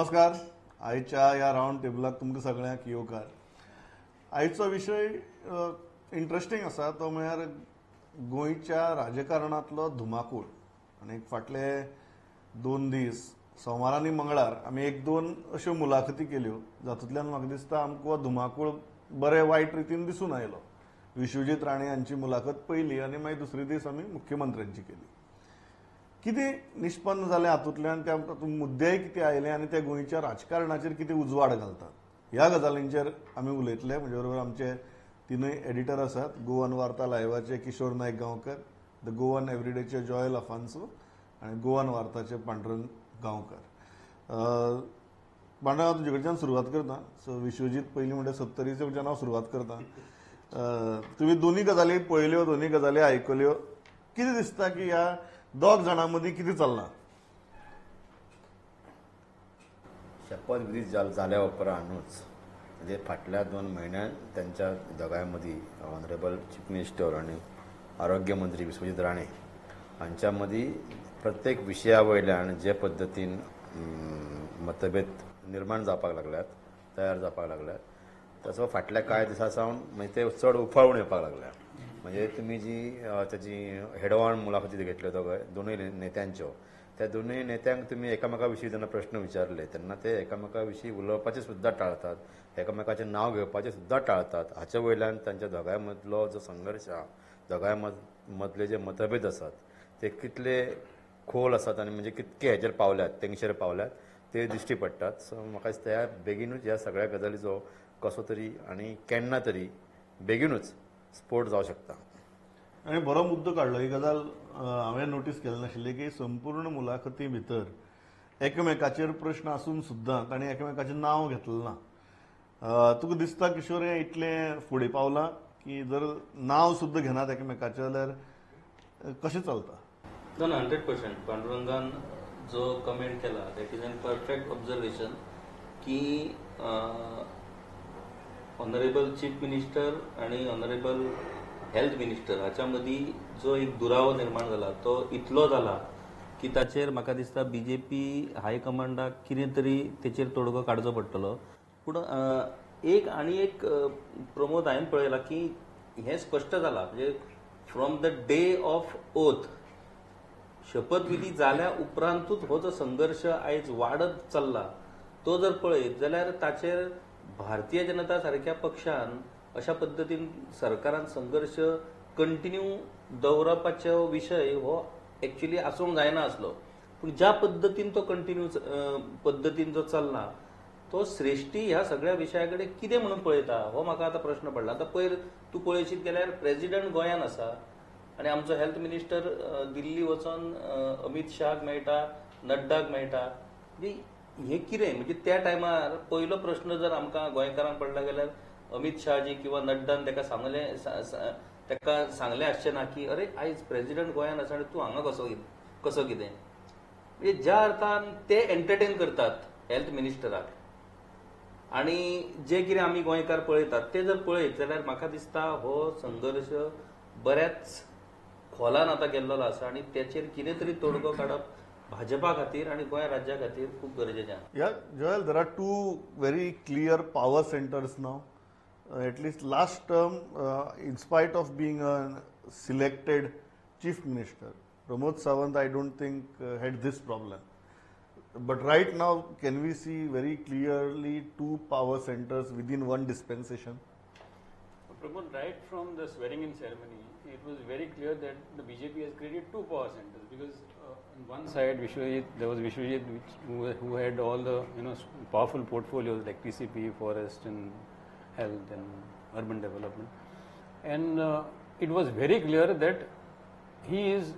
नमस्कार. आयच्या ह्या रावंड टेबलाक तुमकां सगळ्यांक येवकार. आयचो विशय इंट्रस्टींग आसा, तो म्हळ्यार गोंयच्या राजकारणांतलो धुमाकूळ. आनी फाटले 2 दीस सोमार आनी मंगळार आमी 1-2 अश्यो मुलाखती केल्यो, जातूंतल्यान म्हाका दिसता आमकां धुमाकूळ बरे वायट रितीन दिसून आयलो. विश्वजीत राणे हांची मुलाखत पयली आनी मागीर दुसरे दीस आमी मुख्यमंत्र्यांची केली. कितें निष्पन्न जालें हातूंतल्यान, त्या मुद्देय कितें आयले आनी त्या गोंयच्या राजकारणाचेर कितें उजवाड घालतात, ह्या गजालींचेर आमी उलयतले. म्हजे बरोबर आमचे 3 एडिटर आसात, गोवन वार्ता लायव्हाचे किशोर नायक गांवकर, the Goan एव्हरीडेचे जॉयल अफान्सो आनी गोवन वार्ताचे पांडुरंग गांवकर. पांडुरंग, हांव तुजे कडच्यान सुरवात करता. सो विश्वजीत पयलीं म्हणल्यार 70 कडच्यान हांव सुरवात करता. तुमी दोन्ही गजाली पळयल्यो, दोन्ही गजाली आयकल्यो, कितें दिसता की ह्या 2 जाणां मदीं कितें चल्लां? शपथविधी जाल्या उपरांतूच म्हणजे फाटल्या 2 म्हयन्यान त्यांच्या दोगांय मदीं ऑनरेबल चीफ मिनिस्टर आनी आरोग्य मंत्री विश्वजीत राणे हांच्या मदीं प्रत्येक विशया वयल्यान जे पद्दतीन मतभेद निर्माण जावपाक लागल्यात, तयार जावपाक लागल्यात, तसो फाटल्या कांय दिसां सावन म्हणजे ते चड उफाळून येवपाक लागल्या. म्हणजे तुमी जी ताची हेडवान मुलाखती घेतल्यो दोगांय दोनूय नेत्यांच्यो, त्या दोनूय नेत्यांक तुमी एकामेका विशीं जेन्ना प्रश्न विचारले तेन्ना ते एकामेका विशीं उलोवपाचें सुद्दां टाळतात, एकामेकाचें नांव घेवपाचें सुद्दां टाळतात. हाचे वयल्यान तांच्या दोगांय मदलो जो संघर्श आसा, दोगांय मदले जे मतभेद आसात ते कितले खोल आसात आनी म्हणजे कितके हेचेर पावल्यात, तेंगशेर पावल्यात ते दिश्टी पडटात. सो म्हाका दिसता ह्या बेगिनूच ह्या सगळ्या गजालीचो कसो तरी आनी केन्ना तरी बेगिनूच स्पोट जावं शकता. आनी बरो मुद्दो काडलो. ही गजाल हांवें नोटीस केली नाशिल्ली की संपूर्ण मुलाखती भितर एकमेकाचेर प्रश्न आसून सुद्दां तांणी एकमेकाचें नांव घेतलें ना. तुका दिसता किशोर, हें इतलें फुडें पावलां की जर नांव सुद्दां घेनात एकमेकाचें जाल्यार कशें चलता? ना, 100% पांडुरंगान जो कमेंट केला that is an perfect observation की ऑनरेबल चीफ मिनिस्टर आनी ऑनरेबल हेल्थ मिनिस्टर हाच्या मदीं जो एक दुरावो निर्माण जाला तो इतलो जाला की ताचेर म्हाका दिसता बीजेपी हायकमांडाक कितें तरी तेचेर तोडगो काडचो पडटलो. पूण एक आनी एक प्रमोद हांवें पळयला की हें स्पश्ट जाला, म्हणजे from the day of oath, शपथविधी जाल्या उपरांतूच हो जो संघर्श आयज वाडत चल्ला तो जर पळयत जाल्यार ताचेर भारतीय जनता सारक्या पक्षान अशा पद्दतीन सरकारान संघर्श कंटिन्यू दवरपाचो विशय हो एक्चुअली आसूंक जायना आसलो. पूण ज्या पद्दतीन तो कंटिन्यू पद्दतीन जो चल्ला तो श्रेष्ठी ह्या सगळ्या विशया कडेन कितें म्हणून पळयता हो म्हाका आतां प्रश्न पडला. आतां पयर तूं पळयशीत गेल्यार प्रेजिडंट गोंयान आसा आनी आमचो हेल्थ मिनिस्टर दिल्ली वचोन अमीत शाहाक मेळटा, नड्डाक मेळटा. म्हणजे हें कितें, म्हणजे त्या टायमार पयलो प्रश्न जर आमकां गोंयकारांक पडला जाल्यार अमीत शहाजी किंवा नड्डान ताका सांगलें, ताका सांगलें आसचें ना की अरे आयज प्रेजिडंट गोंयान आसा आनी तूं हांगा कसो कसो कितें. म्हणजे ज्या अर्थान ते एंटरटेन करतात हेल्थ मिनिस्टराक आनी जे कितें आमी गोंयकार पळयतात ते जर पळयत जाल्यार म्हाका दिसता हो संघर्श बऱ्याच खोलान आतां गेल्लो आसा आनी तेचेर कितें तरी तोडगो काडप भाजपा खातीर आनी गोंय राज्या खातीर खूब गरजेचें आसा. या Joel, there are 2 very clear power centres now. At least last term, in spite of being a selected chief minister, Pramod Sawant, I don't think had this problem. But right now, can we see very clearly 2 power centers within one dispensation? Pramod, right from the swearing-in ceremony, it was very clear that the BJP has created 2 power centers, because on one side, Vishwajit, there was Vishwajit, who had all the powerful portfolios like TCP, forest and health and urban development, and it was very clear that he is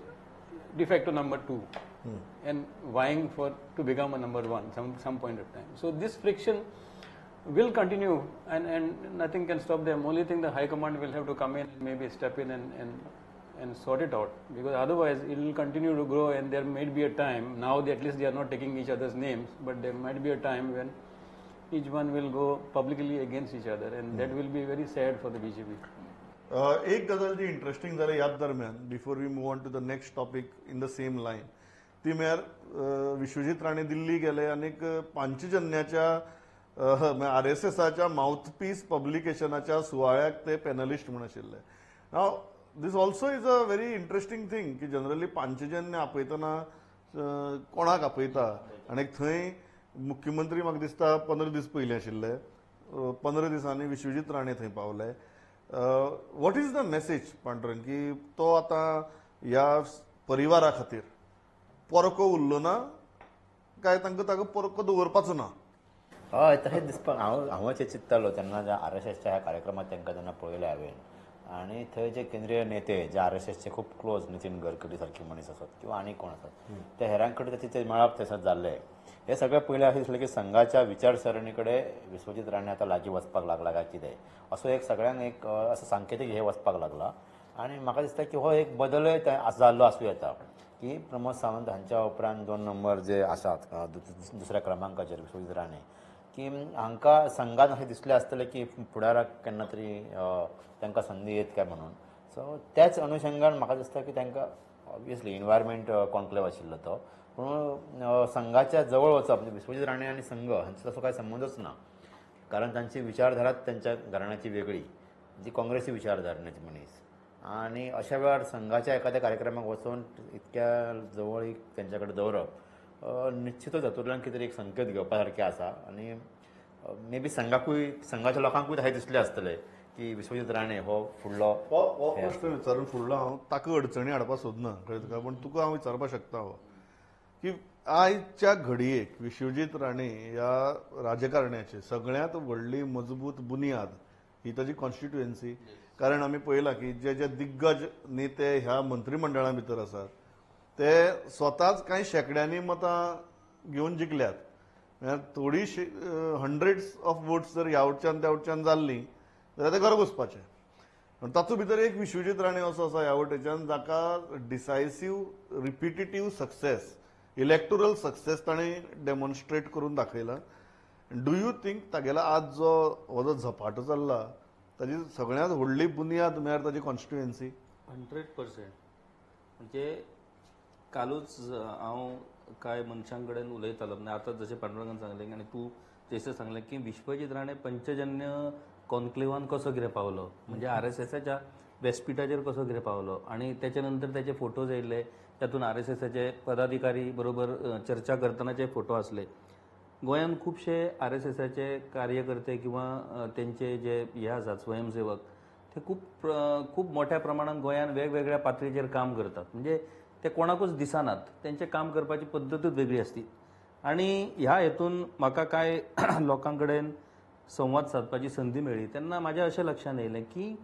de facto number 2 and vying for to become a number 1 some point of time. So this friction will continue, and nothing can stop them. Only thing, the high command will have to come in and maybe step in and sort it out, because otherwise it will continue to grow, and there may be a time, now they, at least they are not taking each other's names, but there might be a time when each one will go publicly against each other, and that will be very sad for the BJP. एक गजाल जी interesting जाली ह्या दरम्यान, before we move on to the next topic in the same line, ती म्हळ्यार विश्वजीत राणे दिल्ली गेले आनीक पांचजन्याच्या आरएसएसाच्या माउथपीस पब्लिकेशनाच्या सुवाळ्याक ते पॅनलिस्ट म्हूण आशिल्ले. Now this also is a very interesting thing की जनरली पांचजन्य आपयतना कोणाक आपयता आनी थंय मुख्यमंत्री म्हाका दिसता 15 दीस पयलीं आशिल्ले, 15 दिसांनी विश्वजीत राणे थंय पावले. What is the message Pandurang की तो आतां ह्या परिवारा खातीर परको उरलो ना काय तांकां ताका परको दवरपाचो ना? हय, तशें दिसपाक हांव अशें चिंत्तालो तेन्ना आरएसएसच्या ह्या कार्यक्रमात तांकां जेन्ना पळयलें हांवें आनी थंय जे केंद्रीय नेते जे आरएसएसचे खूब क्लोज नितीन गडकरी सारखे मनीस आसात किंवा आनी कोण आसात त्या हेरां कडेन ताचें ते मेळप थंयसर जाल्लें. हें सगळें पयलें अशें दिसलें की संघाच्या विचारसरणी कडेन विश्वजीत राणे आतां लागीं वचपाक लागला काय कितें असो एक सगळ्यांक एक असो सांकेतीक हें वचपाक लागला. आनी म्हाका दिसता की हो एक बदलय जाल्लो आसूं येता की प्रमोद सावंत हांच्या उपरांत 2 नंबर जे आसात दुसऱ्या क्रमांकाचेर विश्वजीत राणे की हांकां संघान अशें दिसलें आसतलें की फुडाराक केन्ना तरी तांकां संदी येत काय म्हणून. सो त्याच अनुशंगान म्हाका दिसता की तांकां ऑब्वियसली इनवायरमेंट कॉन्क्लेव आशिल्लो तो, पूण संघाच्या जवळ वचप म्हणजे विश्वजीत राणे आनी संघ हांचो तसो कांय संबंदच ना, कारण तांची विचारधाराच तांच्या घराण्याची वेगळी, जी काँग्रेसी विचारधारण्याची मनीस. आनी अशा वेळार संघाच्या एखाद्या कार्यक्रमाक वचून इतक्या जवळ तांच्या कडेन दवरप निश्चितच हातूंतल्यान कितें तरी एक संकेत घेवपा सारकें आसा. आनी मे बी संघाकूय संघाच्या लोकांकूय तशें दिसलें आसतलें की विश्वजीत राणे हो फुडलो हो प्रश्न विचारून फुडलो हांव ताका अडचणी हाडपाक सोदना कळ्ळें तुका, पूण तुका हांव विचारपाक शकता हो की आयच्या घडयेक विश्वजीत राणे ह्या राजकारण्याची सगळ्यांत व्हडली मजबूत बुनियाद ही ताजी कॉन्स्टिट्युएन्सी. कारण आमी पळयलां की जे जे दिग्गज नेते ह्या मंत्रिमंडळा भितर आसात ते स्वताच कांय शेंकड्यांनी मतां घेवन जिखल्यात. म्हळ्यार थोडी हंड्रेड्स ऑफ वोट्स जर ह्या वटच्यान त्या वटच्यान जाल्लीं जाल्यार ते घरा बसपाचे. तातूंत भितर एक विश्वजीत राणे असो आसा ह्या वटेच्यान जाका decisive repetitive success electoral success ताणें डेमॉन्स्ट्रेट करून दाखयला. Do you think तागेलो आज जो हो जो झपाटो चल्ला ताजी सगळ्यांत व्हडली बुनियाद म्हळ्यार ताजी कॉन्स्टिट्युएन्सी? 100%. म्हणजे कालूच हांव कांय मनशां कडेन उलयतालो, म्हणजे आतां जशें पांडुरंगान सांगलें आनी तूं जशें सांगलें की विश्वजीत राणे पंचजन्य कॉन्क्लेवान कसो कितें पावलो, म्हणजे आरएसएसाच्या व्यासपिठाचेर कसो कितें पावलो आनी तेच्या नंतर तेचे फोटोज येयले तातूंत आरएसएसाचे पदाधिकारी बरोबर चर्चा करतनाचे फोटो आसले. गोंयांत खुबशे आरएसएसाचे कार्यकर्ते किंवा तेंचे जे हे आसात स्वयंसेवक ते खूब खूब मोठ्या प्रमाणात गोंयांत वेगवेगळ्या पातळीचेर काम करतात, म्हणजे ते कोणाकूच दिसनात, तेंचें काम करपाची पद्दतूच वेगळी आसती. आनी ह्या हेतून म्हाका कांय लोकां कडेन संवाद सादपाची संदी मेळ्ळी तेन्ना म्हाज्या अशें लक्षांत येयलें की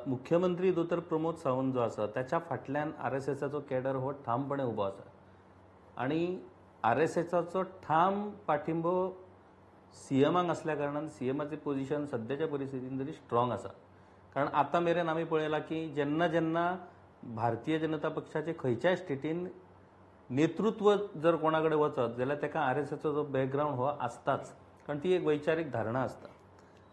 मुख्यमंत्री दोतोर प्रमोद सावंत जो आसा त्याच्या फाटल्यान आरएसएसाचो कॅडर हो ठामपणे उबो आसा आनी आरएसएसाचो ठाम पाठिंबो सीएमाक आसल्या कारणान सीएमाचें पोजिशन सद्याच्या परिस्थितीन तरी स्ट्रॉंग आसा. कारण आतां मेरेन आमी पळयलां की जेन्ना जेन्ना भारतीय जनता पक्षाचे खंयच्याय स्टेटीन नेतृत्व जर कोणा कडेन वचत जाल्यार ताका आरएसएसचो जो बॅकग्रावंड हो आसताच, कारण ती एक वैचारीक धारणा आसता.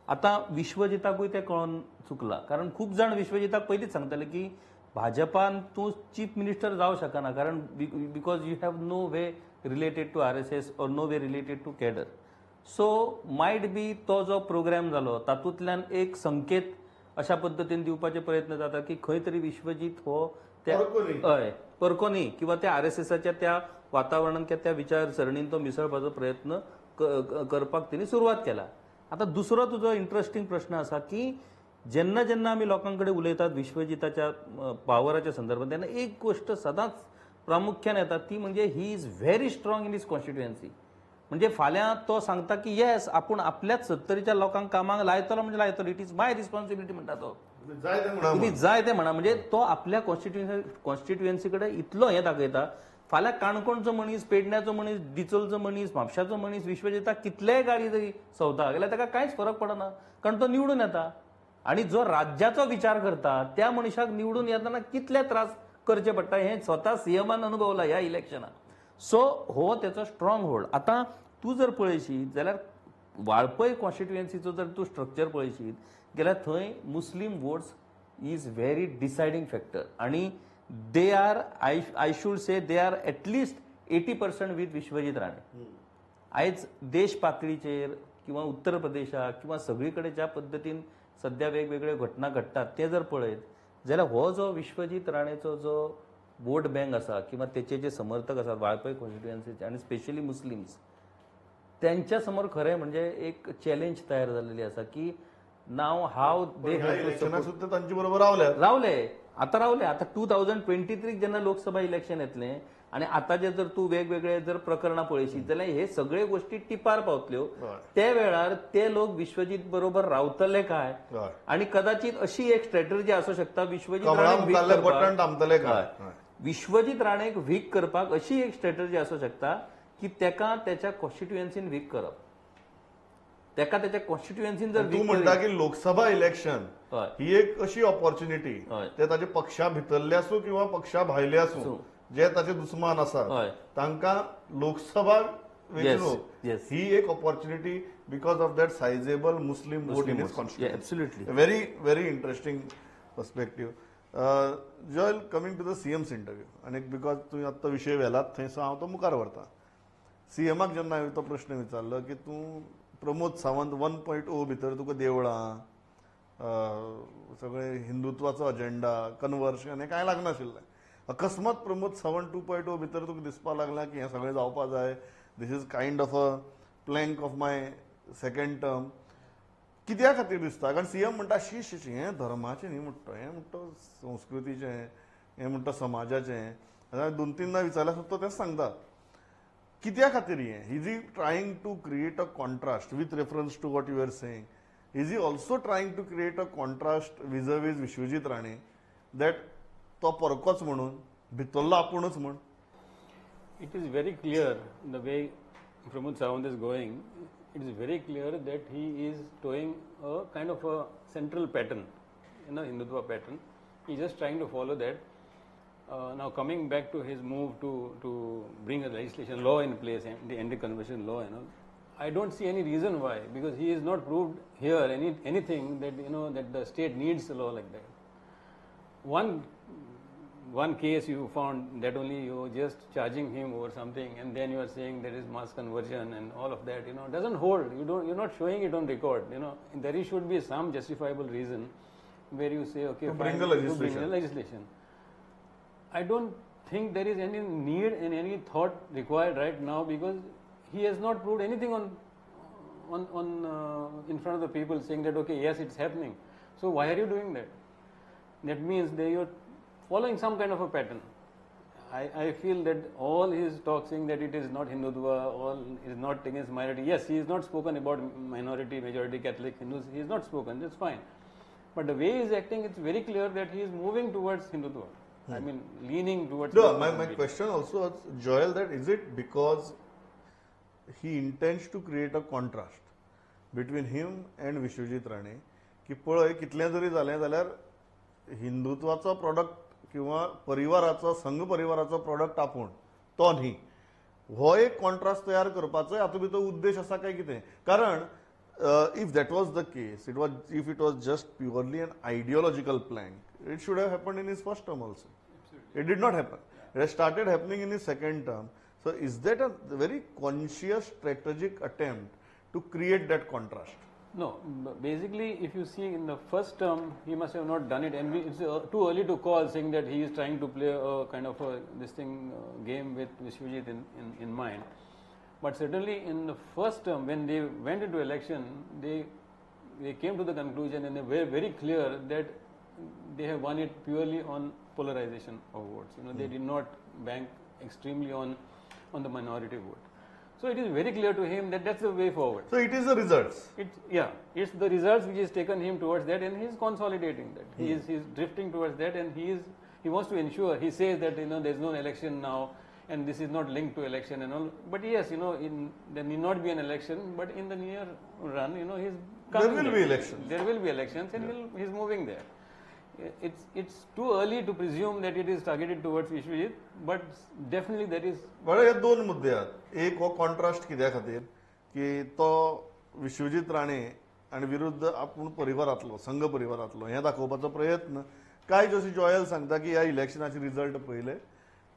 आतां विश्वजिताकूय तें कळोन चुकलां, कारण खूब जाण विश्वजिताक पयलींच सांगताले की भाजपान तूं चीफ मिनिस्टर जावं शकना, कारण because you have no way related to RSS or no way related to cadre. So might be तो जो प्रोग्राम जालो तातूंतल्यान एक संकेत अशा पद्दतीन दिवपाचे प्रयत्न जाता की खंय तरी विश्वजीत हो त्या हय परको न्ही किंवा त्या आरएसएसाच्या त्या वातावरणान किंवा त्या विचारसरणीन तो मिसळपाचो प्रयत्न करपाक तिने सुरवात केला. आतां दुसरो तुजो इंट्रस्टींग प्रश्न आसा की जेन्ना जेन्ना आमी लोकां कडेन उलयतात विश्वजिताच्या पावराच्या संदर्भात तेन्ना एक गोश्ट सदांच प्रामुख्यान येता ती म्हणजे he is very strong in his constituency. म्हणजे फाल्यां तो सांगता की येस आपूण आपल्याच सत्तरीच्या लोकांक कामाक लायतलो म्हणजे लायतलो, it is my responsibility म्हणटा तो, तुमी जाय तें म्हणा. म्हणजे तो आपल्या कॉन्स्टिट्युएन्सी कडेन इतलो हें दाखयता. फाल्यां काणकोणचो मनीस, पेडण्याचो मनीस, डिचोलचो मनीस, म्हापशाचो मनीस विश्वजिताक कितलेय गाडी जरी संवता जाल्यार ताका कांयच फरक पडना, कारण तो निवडून येता. आनी जो राज्याचो विचार करता त्या मनशाक निवडून येतना कितले त्रास करचे पडटा हें स्वता सीएमान अनुभवला ह्या इलेक्शनाक. सो हो तेचो स्ट्रॉंग होल्ड. आतां तूं जर पळयशीत जाल्यार वाळपय कॉन्स्टिट्युएन्सीचो जर तूं स्ट्रक्चर पळयशीत जाल्यार थंय Muslim votes is very deciding factor. आनी They are, I should say, they are at least 80% with Vishwajit Rane. आयज देश पातळीचेर किंवा उत्तर प्रदेशाक किंवा सगळी कडेन ज्या पद्दतीन सद्या वेगवेगळ्यो घटना घडटात ते जर पळयत जाल्यार हो जो विश्वजीत राणेचो जो वोट बँक आसा किंवा तेचे जे समर्थक आसात वाळपय कॉन्स्टिट्युएन्सीचे आनी स्पेशली मुस्लिम्स, त्यांच्या समोर खरें म्हणजे एक चॅलेंज तयार झालेली आसा की नाव हाव दे सुद्दां तांचे बरोबर रावले रावले आता रावले. आता 2023 जेन्ना लोकसभा इलेक्शन येतलें आनी आतांचे जर तूं वेगवेगळे जर प्रकरणां पळयशीत जाल्यार हे सगळे गोष्टी टिपार पावतल्यो. ते वेळार ते लोक विश्वजीत बरोबर रावतले काय, आनी कदाचित अशी एक स्ट्रॅटर्जी आसूं शकता विश्वजीत राणे विश्वजीत राणेक वीक करपाक अशी एक स्ट्रॅटर्जी आसूं शकता की तेका त्याच्या कॉन्स्टिट्युएन्सीन वीक करप, तेका त्याच्या कॉन्स्टिट्युएन्सीन जर तूं म्हणटा की लोकसभा इलेक्शन ही एक अशी ऑपॉर्च्युनिटी, ते ताचे पक्षा भितरले आसूं किंवा पक्षा भायले आसूं जे ताचे दुस्मान आसात तांकां लोकसभा वेंचणूक ही एक opportunity because of that sizeable Muslim vote in his constituency. Absolutely, very very interesting perspective. Joel, coming to the CM's interview, आनी because तुवें आत्तां विशय व्हेलात थंयसर हांव तो मुखार व्हरता. सीएमाक जेन्ना हांवें तो प्रश्न विचारलो की तूं प्रमोद सावंत 1.0 भितर तुका देवळां सगळे हिंदुत्वाचो अजेंडा कन्वर्शन हें कांय लागनाशिल्लें, अकस्मात प्रमोद सावंत 2.0 भितर तुका दिसपाक लागलां की हें सगळें जावपा जाय, this is kind of a plank of my second term, कित्या खातीर दिसता? कारण सीएम म्हणटा शी शी शी हें धर्माचें न्ही म्हणटा, हें म्हणटा संस्कृतीचें, हें म्हणटा समाजाचें. दोन तीनदा विचारल्यार सुद्दां तेंच सांगता. कित्या खातीर हें? Is he trying to create a contrast with reference to what you are saying? Is he also trying to create a contrast vis a vis Vishwajit Rane that तो परकोच म्हणून भितरलो आपुणूच म्हण? It is very clear the way Pramod Sawant is going, it is very clear that he is towing a kind of a central pattern, you know, Hindutva pattern. He is just trying to follow that. Now coming back to his move to bring a legislation law in place, the anti-conversion law, you know, I don't see any reason why, because he has not proved here anything that, you know, that the state needs a law like that. One case you found that only you just charging him over something, and then you are saying there is mass conversion and all of that, you know, doesn't hold. You're not showing it on record, you know. There should be some justifiable reason where you say, okay, fine, bring the legislation. To bring the legislation. I don't think there is any need and any thought required right now, because he has not proved anything on in front of the people saying that, okay, yes, it's happening. So why are you doing that? That means that you're following some kind of a pattern. I feel that all his talk saying that it is not Hindutva, all is not against minority. Yes, he has not spoken about minority, majority, Catholic, Hindus. He has not spoken, that's fine. But the way he is acting, it's very clear that he is moving towards Hindutva. I mean, leaning towards... No, my question also, Joel, that is it because he intends to create a contrast between him and Vishwajit Rane, की पळय कितलें जरी जालें जाल्यार हिंदुत्वाचो product किंवा परिवाराचो संघ परिवाराचो product आपूण तो न्ही, हो एक कॉन्ट्रास्ट तयार करपाचो हातूंत भितर उद्देश आसा काय कितें? कारण if that was the case, if it was just purely an ideological plank, it should have happened in his first term also. Absolutely. It did not happen. It has started happening in his second term. So is that a very conscious strategic attempt to create that contrast? No, basically if you see in the first term, he must have not done it, and it's too early to call saying that he is trying to play a kind of a, this thing game with Vishwajit in mind. But certainly in the first term, when they went into election, they came to the conclusion and they were very clear that they have won it purely on polarization of votes. You know, they did not bank extremely on the minority vote. So it is very clear to him that that's the way forward. So it is the results. It's the results which has taken him towards that, and he is consolidating that. He is drifting towards that, and he wants to ensure. He says that, you know, there is no election now, and this is not linked to election and all. But yes, you know, there need not be an election, but in the near run, you know, he's coming. There will be elections. There will be elections, and he's moving there. It's too early to presume that it is targeted towards Vishwajit, but definitely there is. बरं, हे दोन मुद्दे आहात. एक हो contrast कित्या खातीर की तो विश्वजीत राणे आनी विरुद्ध आपूण परिवारांतलो, संघ परिवारांतलो हें दाखोवपाचो प्रयत्न, काय जशी जॉयल सांगता की ह्या इलेक्शनाचे रिजल्ट पळयले,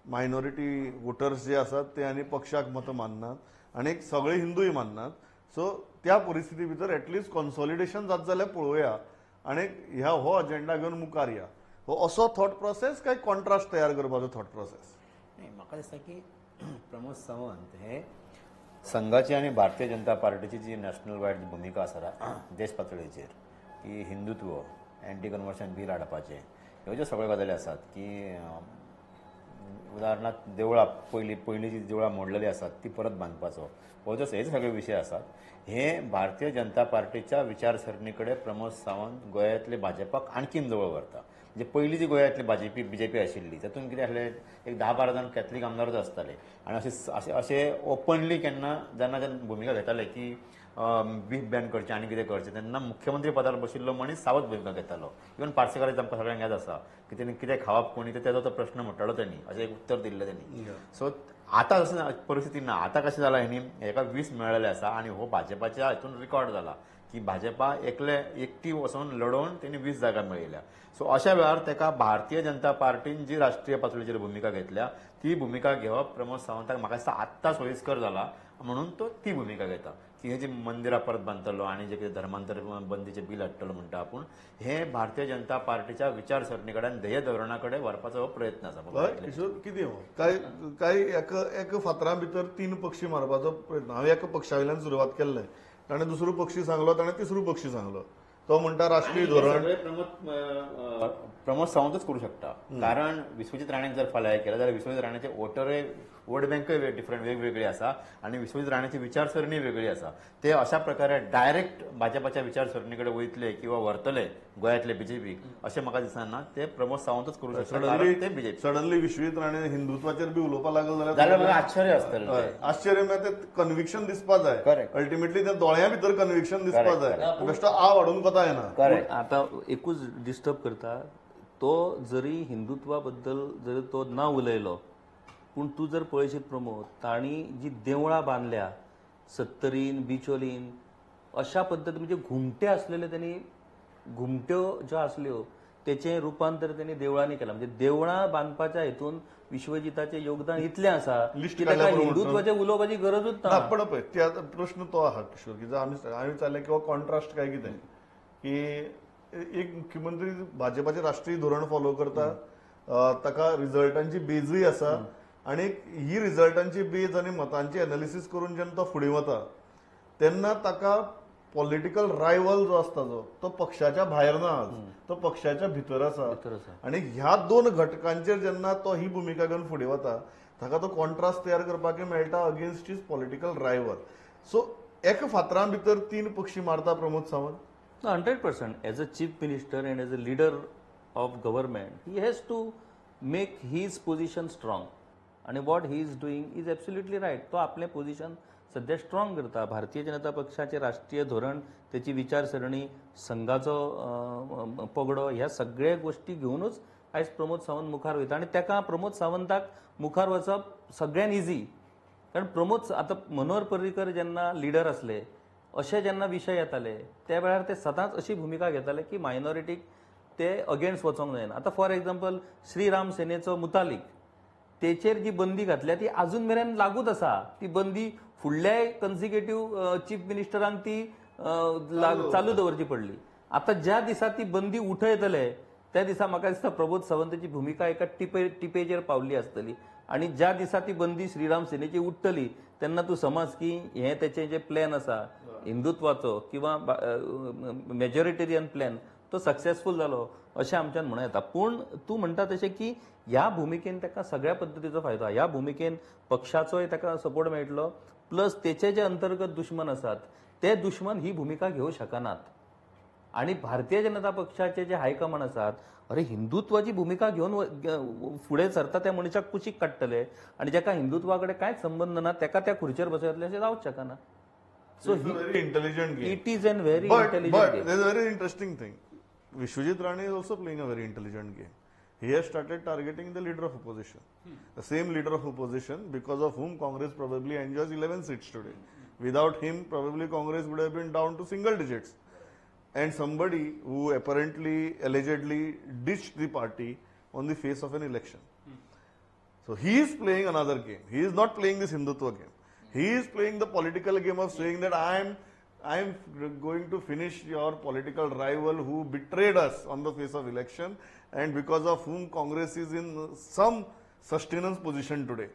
मायनॉरिटी वोटर्स जे आसात ते आनी पक्षाक मतां माननात आनी सगळे हिंदूय माननात. सो त्या परिस्थिती भितर एटलिस्ट कॉन्सॉलिडेशन जात जाल्यार पळोवया आनी ह्या हो अजेंडा घेवन मुखार या. हो असो थॉट प्रोसेस काय कॉन्ट्रास्ट तयार करपाचो थॉट प्रोसेस? नाही, म्हाका दिसता की प्रमोद सावंत हे संघाची आनी भारतीय जनता पार्टीची जी नॅशनल वायड भुमिका आसा देश पातळीचेर की हिंदुत्व, एंटी कन्वर्शन बील हाडपाचें, ह्यो ज्यो सगळ्यो गजाली आसात की उदाहरणार्थ देवळां पयलीं जी देवळां मोडलेली आसात ती परत बांदपाचो, हो जो हे सगळे विशय आसात हे भारतीय जनता पार्टीच्या विचारसरणी कडेन प्रमोद सावंत गोंयांतले भाजपाक आणखीन जवळ व्हरता. म्हणजे पयलीं जी गोंयांतली बीजेपी आशिल्ली तातूंत कितें आसलें, एक 10-12 जाण कॅथलीक आमदारूच आसताले आनी अशे अशे ओपनली केन्ना जेन्ना जेन्ना भुमिका घेताले की बीफ बॅन करचें आनी कितें करचें तेन्ना मुख्यमंत्री पदार बशिल्लो मनीस सावध भुमिका घेतालो. इवन पार्सेकाराचें आमकां सगळ्यांक याद आसा की तेणी कितें खावप कोणी तेजो तो प्रश्न म्हणटालो तेणी, अशें एक उत्तर दिल्लें तेणी. सो आतां अशें परिस्थिती ना. आतां कशें जालां, हेणी हेका 20 मेळ्ळेलें आसा आनी हो भाजपाच्या हितून रिकॉर्ड जाला की भाजपा एकटी वचून लडोवन तेणी 20 जागा मेळयल्या. सो अशा वेळार तेका भारतीय जनता पार्टीन जी राष्ट्रीय पातळीचेर भुमिका घेतल्या ती भुमिका घेवप प्रमोद सावंताक म्हाका दिसता आत्तां सोयीस्कर जाला म्हणून तो ती भुमिका घेता की हे जे मंदिरां परत बांदतलो आनी जे कितें धर्मांतर बंदीचें बील हाडटलो म्हणटा आपूण, हे भारतीय जनता पार्टीच्या विचारसरणी कडेन, ध्येय धोरणा कडेन व्हरपाचो हो प्रयत्न आसा. कितें काय काय एका फातरा भितर 3 पक्षी मारपाचो प्रयत्न. हांवें एका पक्षा वयल्यान सुरवात केल्लें, ताणें दुसरो पक्षी सांगलो, ताणें तिसरो पक्षी सांगलो. तो म्हणटा राष्ट्रीय धोरण प्रमोद सावंतच करू शकता, कारण विश्वजीत राणेन जर फाल्यां हें केलें जाल्यार विश्वजीत राणेचे वोटरय वोट बँकय डिफरंट वेगवेगळी आसा आनी विश्वजीत राणेची विचारसरणी वेगळी आसा. ते अशा प्रकारे डायरेक्ट भाजपाच्या विचारसरणी कडेन वयतले किंवा व्हरतले गोंयांतले बीजेपी अशें म्हाका दिसना. ते प्रमोद सावंतच करू शकता. ते बीजेपी सडनली विश्वजीत राणे हिंदुत्वाचेर बी उलोवपाक लागले जाल्यार म्हाका आश्चर्य आसतलें. आश्चर्य म्हळ्यार ते कन्विक्शन दिसपा जाय, अल्टिमेटली ते दोळ्यां भितर कन्विक्शन दिसपा जाय, बेश्टो आ वाडून कोता येना. आतां एकूच डिस्टर्ब करता, तो जरी हिंदुत्वा बद्दल जरी तो ना उलयलो पूण तूं जर पळयशीत प्रमोद, तांणी जी देवळां बांदल्या सत्तरीन बिचोलीन अशा पद्दती म्हणजे घुमटे आसलेले त्यांनी घुमट्यो ज्यो आसल्यो तेचें रुपांतर त्यांनी देवळांनी केलां. म्हणजे देवळां बांदपाच्या हितून विश्वजिताचें योगदान इतलें आसा की ताका हिंदुत्वाचें उलोवपाची गरजूच ना. पण पळय ते आतां प्रश्न तो आहा किशोर की आमी चालले किंवा कॉन्ट्रास्ट काय कितें की एक मुख्यमंत्री भाजपाचें राष्ट्रीय धोरण फॉलो करता, ताका रिजल्टांची बेजूय आसा आनी ही रिजल्टांची बेज आनी मतांची एनालिसीस करून जेन्ना तो फुडें वता तेन्ना ताका पॉलिटिकल रायवल जो आसता जो तो पक्षाच्या भायर ना, तो पक्षाच्या भितर आसा आनी ह्या दोन घटकांचेर जेन्ना तो ही भुमिका घेवन फुडें वता ताका तो कॉन्ट्रास्ट तयार करपाक मेळटा against his political rival. So एका फातरां भितर 3 पक्षी मारता Pramod Sawant. 100%. As a chief minister and as a leader of government, he has to make his position strong. And what he is doing is absolutely right. तो आपले position सध्या strong करता. भारतीय जनता पक्षाचे राष्ट्रीय धोरण, त्याची विचारसरणी, संघाचो पगडो, ह्या सगळ्या गोष्टी घेवनूच आयज प्रमोद सावंत मुखार वयता आनी ताका प्रमोद सावंताक मुखार वचप सगळ्यान इजी. कारण प्रमोद आतां मनोहर पर्रीकर जेन्ना लिडर आसले अशे जेन्ना विशय येताले त्या वेळार ते सदांच अशी भुमिका घेताले की मायनॉरिटीक ते अगेन्स्ट वचोंक जायना. आतां फॉर एग्जाम्पल श्रीराम सेनेचो मुतालीक तेचेर जी बंदी घातल्या ती आजून मेरेन लागूच आसा. ती बंदी फुडल्याय कन्सिक्युटीव चीफ मिनिस्टरांक ती चालू दवरची पडली. आतां ज्या दिसा ती बंदी उठयतले त्या दिसा म्हाका दिसता प्रमोद सावंताची भुमिका एका टिपेचेर पावल्ली आसतली आनी ज्या दिसा ती बंदी श्रीराम सेनेची उठ्ठली तेन्ना तूं समज की हे तेचे जे प्लॅन आसा हिंदुत्वाचो किंवा मेजॉरिटेरियन प्लॅन तो सक्सेसफूल जालो अशें आमच्यान म्हणूं येता. पूण तूं म्हणटा तशें की ह्या भुमिकेन ताका सगळ्या पद्दतीचो फायदो. ह्या भुमिकेन पक्षाचोय ताका सपोर्ट मेळटलो, प्लस तेचे जे अंतर्गत दुश्मन आसात ते दुश्मन ही भुमिका घेवंक शकनात. आनी भारतीय जनता पक्षाचे जे हायकमांड आसात अरे हिंदुत्वाची भुमिका घेवन फुडें सरता त्या मनशाक कुशीक काडटले आनी जाका हिंदुत्वा कडेन कांयच संबंद ना ताका त्या खुर्चेर बसयतले अशें जावंक शकना. So very intelligent game. It is an very intelligent game. But there is a very interesting thing. Vishwajit Rane is also playing a very intelligent game. He has started targeting the leader of opposition. The same leader of opposition because of whom Congress probably enjoys 11 seats today. Without him, probably Congress would have been down to single digits. and somebody who apparently allegedly ditched the party on the face of an election. So he is playing another game. He is not playing this Hindutva game. He is playing the political game of saying that I am going to finish your political rival who betrayed us on the face of election and because of whom Congress is in some sustenance position today.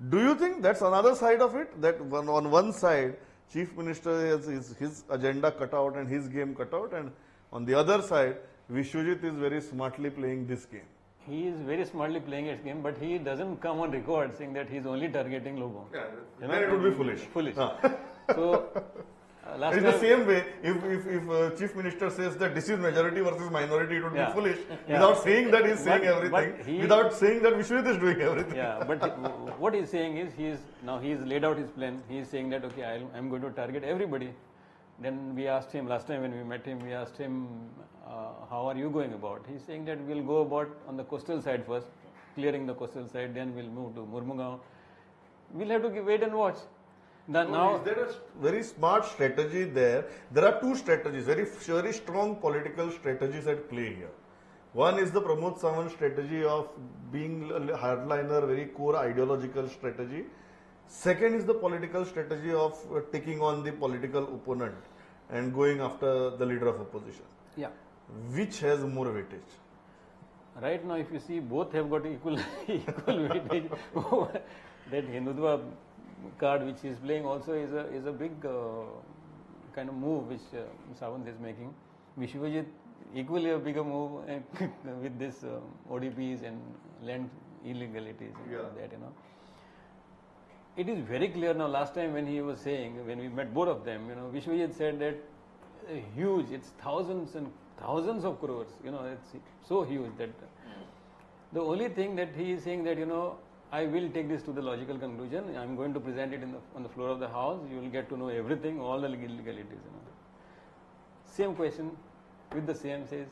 Do you think that's another side of it? That on one side, Chief Minister has his agenda cut out and his game cut out, and on the other side, Vishwajit is very smartly playing this game. He is very smartly playing his game, but he doesn't come on record saying that he is only targeting Lobo. Yeah, you know, then it would be foolish. Foolish. So, last it's the same way, if Chief Minister says that this is majority versus minority, it would be foolish. Yeah. Without saying that he is saying everything, without saying that Vishwajit is doing everything. Yeah, but what he is saying is, he is laid out his plan. He is saying that, okay, I am going to target everybody. Then we asked him, last time when we met him, we asked him, how are you going about? He's saying that we'll go about on the coastal side first, clearing the coastal side, then we'll move to Murmugao. We'll have to wait and watch. Now, is there a very smart strategy there? There are two strategies, very, very strong political strategies at play here. One is the Pramod Sawant strategy of being a hardliner, very core ideological strategy. Second is the political strategy of taking on the political opponent and going after the leader of opposition. Yeah. Which has more weightage? Right now, if you see, both have got equal weightage. That Hindutva card which he is playing also is a big kind of move which Sawant is making. Vishwajit equally a bigger move with this ODPs and land illegalities and all that, you know. It is very clear now. Last time when he was saying, when we met both of them, you know, Vishwajit said that huge, it's thousands and thousands of crores, you know, it's so huge that the only thing that he is saying that, you know, I will take this to the logical conclusion. I am going to present it on the floor of the house. You will get to know everything, all the legalities. You know. Same question with the same says,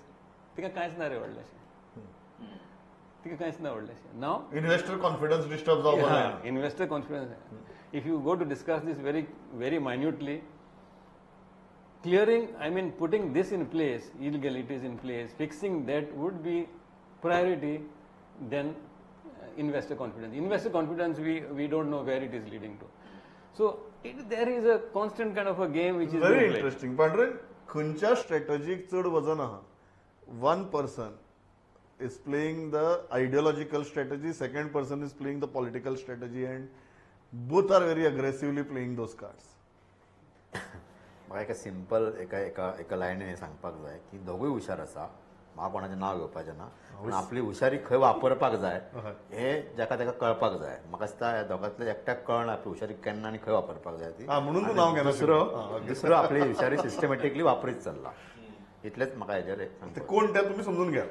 tika kainch na re vadlashe. Tika kainch na vadlashe. Now investor confidence disturbs our yeah, investor confidence. If you go to discuss this very, very minutely, clearing, I mean putting this in place, illegalities in place, fixing that would be priority than investor confidence. Investor confidence, we don't know where it is leading to. So there is a constant kind of a game which is very interesting. Pandurang, खंयच्या स्ट्रॅटजीक चड वजन आहा? One person is playing the ideological strategy, second person is playing the political strategy, and both are very aggressively playing those cards. म्हाका एका simple एका एका एका लायनीन सांगपाक जाय की दोगूय हुशार आसा, म्हाका कोणाचें नांव घेवपाचें ना, पूण आपली हुशारी खंय वापरपाक जाय हें जाका ताका कळपाक जाय. म्हाका दिसता ह्या दोगांतल्या एकट्याक कळना आपली हुशारी केन्ना आनी खंय वापरपाक जाय ती, म्हणून नांव घेना. दुसरो आपली हुशारी सिस्टमॅटिकली वापरीत चल्ला, इतलेंच म्हाका हेजेर. कोण ते तुमी समजून घ्या,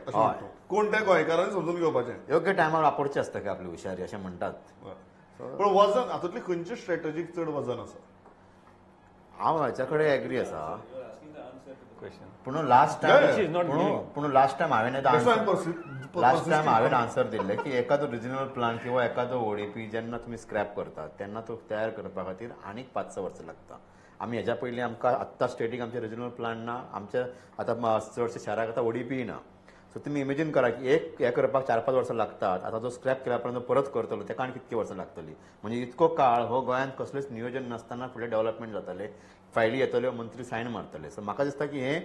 कोण त्या गोंयकारांनी समजून घेवपाचें, योग्य टायमार वापरचें आसता की आपली हुशारी अशें म्हणटात. पूण वजन हातूंतली खंयची स्ट्रॅटजीक चड वजन आसा? हांव हाच्या कडेन एग्री आसा, पूण लास्ट टायम पूण लास्ट टायम हांवें हांवें आन्सर दिल्लें की एखादो रिजनल प्लान किंवा एखादो ओडीपी जेन्ना तुमी स्क्रॅप करतात तेन्ना तो तयार करपा खातीर आनीक 5-6 वर्सां लागता. आमी हेज्या पयलीं आमकां आत्तां स्टेटीक आमचे रिजनल प्लान ना, आमच्या आतां चडशे शाराक आतां ओडीपी ना. सो तुमी इमेजीन करा की एक हें करपाक 4-5 वर्सां लागतात, आतां जो स्क्रॅप केल्या उपरांत परत करतलो तेका आनी कितकी वर्सां लागतली. म्हणजे इतको काळ हो गोंयांत कसलेंच नियोजन नासतना फुडलें डेव्हलपमेंट जातालें, फायली येतल्यो, मंत्री सायन मारतले. सो म्हाका दिसता की हें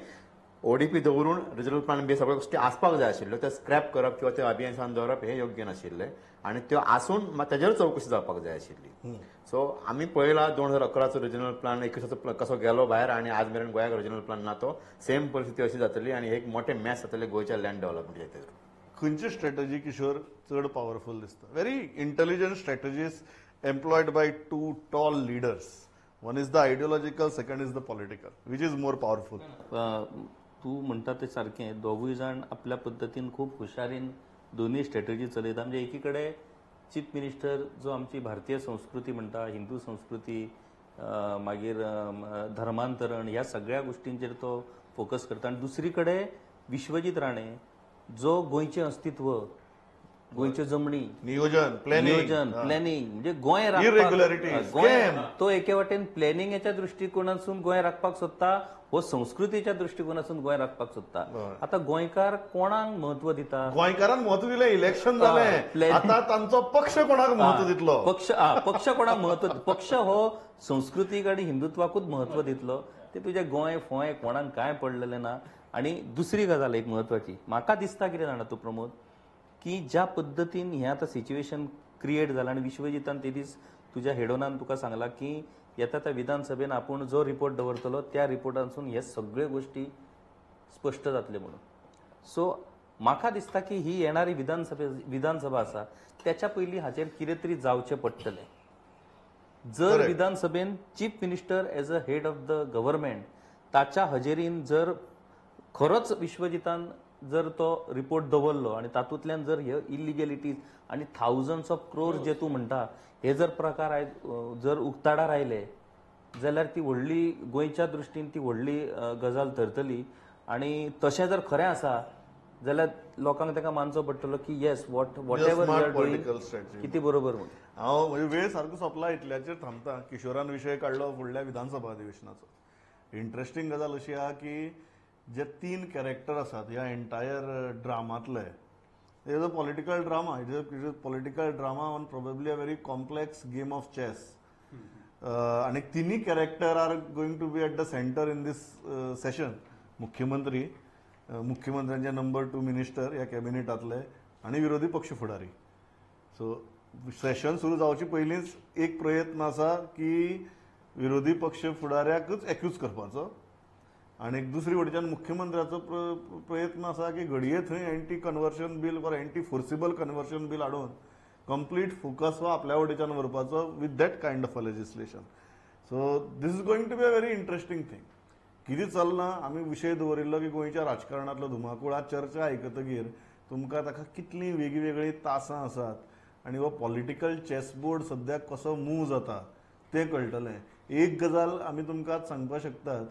ओडीपी दवरून रिजनल प्लान बी सगळ्यो गोश्टी आसपाक जाय आशिल्ल्यो, ते स्क्रॅप करप किंवा ते अभियन्सान दवरप हें योग्य नाशिल्लें आनी त्यो आसून ताजेर चवकशी जावपाक जाय आशिल्ली. सो आमी पळयला 2011चो रिजनल प्लान 21चो कसो गेलो भायर आनी आज मेरेन गोंयाक रिजनल प्लान ना, तो सेम परिस्थिती अशी जातली आनी एक मोठें मॅस जातलें गोंयच्या लँड डेव्हलपमेंटाचेर. खंयची स्ट्रॅटजी किशोर चड पावरफूल दिसता? Very intelligent strategies employed by two tall leaders. One is the ideological, second is the political. Which is more powerful? तूं म्हणटा तें सारकें, दोगूय जाण आपल्या पद्दतीन खूब हुशारीन दोनूय स्ट्रॅटजी चलयता. म्हणजे एकी कडेन चीफ मिनिस्टर जो आमची भारतीय संस्कृती म्हणटा, हिंदू संस्कृती, मागीर धर्मांतरण ह्या सगळ्या गोश्टींचेर तो फोकस करता, आनी दुसरी कडेन विश्वजीत राणे जो गोंयचें अस्तित्व, गोंयच्यो जमणी, नियोजन, प्लॅनिंग, म्हणजे गोंय राखपाक, गोंय तो एके वाटेन प्लॅनिंगाच्या दृश्टिकोनासून गोंय राखपाक सोदता, हो संस्कृतीच्या दृश्टिकोनासून गोंय राखपाक सोदता. आतां गोंयकार कोणाक म्हत्व दिता? गोंयकारान म्हत्व दिलें, इलेक्शन जालें, आतां तांचो पक्ष कोणाक म्हत्व दितलो? पक्ष पक्ष कोणाक म्हत्व? पक्ष हो संस्कृतीक आनी हिंदुत्वाकूच म्हत्व दितलो. ते तुजें गोंय फोंय कोणाक कांय पडलेलें ना. आनी दुसरी गजाल एक म्हत्वाची म्हाका दिसता कितें जाणा तूं प्रमोद, की ज्या पद्दतीन हें आतां सिच्युएशन क्रिएट जालां आनी विश्वजितान ते दीस तुज्या हेडोनान तुका सांगलां की येता त्या विधानसभेन आपूण जो रिपोर्ट दवरतलो त्या रिपोर्टांसून हे सगळे गोश्टी स्पश्ट जातले म्हणून. सो म्हाका दिसता की ही येणारी विधानसभा आसा त्याच्या पयलीं हाचेर कितें तरी जावचें पडटलें. जर विधानसभेन chief minister as a head of the government ताच्या हजेरीन जर खरोच विश्वजितान जर तो रिपोर्ट दवरलो आनी तातूंतल्यान जर हे इलिगेलिटीज आनी थावजंड्स ऑफ क्रोर्स जे तूं म्हणटा हे जर प्रकार जर उक्ताडार आयले जाल्यार ती व्हडली गोंयच्या दृश्टीन ती व्हडली गजाल थरतली. आनी तशें जर खरें आसा जाल्यार लोकांक ताका मानचो पडटलो की yes whatever you are doing किती बरोबर. म्हणून हांव म्हणजे वेळ सारको सोंपला इतल्याचेर थांबता. किशोरान विशय काडलो फुडल्या विधानसभा अधिवेशनाचो. इंट्रस्टींग गजाल अशी आहा की जे तीन कॅरेक्टर आसात ह्या entire ड्रामांतले, it is a political drama, it is a political drama on probably a very complex game of chess. आनी तिन्ही character are going to be at the centre in this session. मुख्यमंत्री, मुख्यमंत्र्यांचे number 2 minister ह्या कॅबिनेटांतले आनी विरोधी पक्ष फुडारी. So Seshan सुरू जावचे पयलींच एक प्रयत्न आसा की विरोधी पक्ष फुडाऱ्याकच एक्यूज करपाचो आनी दुसरी वटेच्यान मुख्यमंत्र्याचो प्रयत्न आसा की घडये थंय anti conversion bill or anti forcible conversion bill हाडून कंप्लीट फोकस हो आपल्या वटेच्यान व्हरपाचो with that kind of a legislation. So this is going to be a very interesting thing. कितें चल्लां आमी विशय दवरिल्लो की गोंयच्या राजकारणांतलो धुमाकूळ. आज चर्चा आयकतगीर तुमकां ताका कितलीं वेगवेगळीं तासां आसात आनी हो पॉलिटिकल चॅसबोर्ड सद्याक कसो मूव जाता तें कळटलें. एक गजाल आमी तुमकां सांगपाक शकतात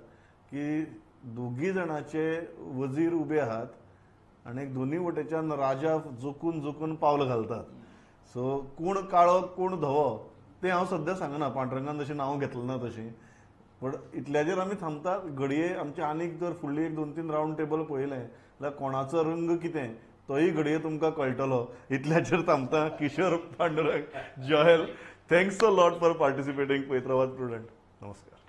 की दोगी जाणाचे वजीर उबे आहात आनी दोनी वटेच्यान राजा जोखून जोखून पावल घालतात. सो कोण काळो कोण धवो तें हांव सद्या सांगना, पांडुरंगान जशें नांव घेतलें ना तशें, पण इतल्याचेर आमी थांबतात. घडये आमचे आनीक जर फुडली एक 2-3 रावंड टेबल पळयलें जाल्यार कोणाचो रंग कितें तोय घडये तुमकां कळटलो. इतल्याचेर थांबता. Kishore, Pandurang, Joel, thanks a lot for participating. Paitravat prudent. नमस्कार.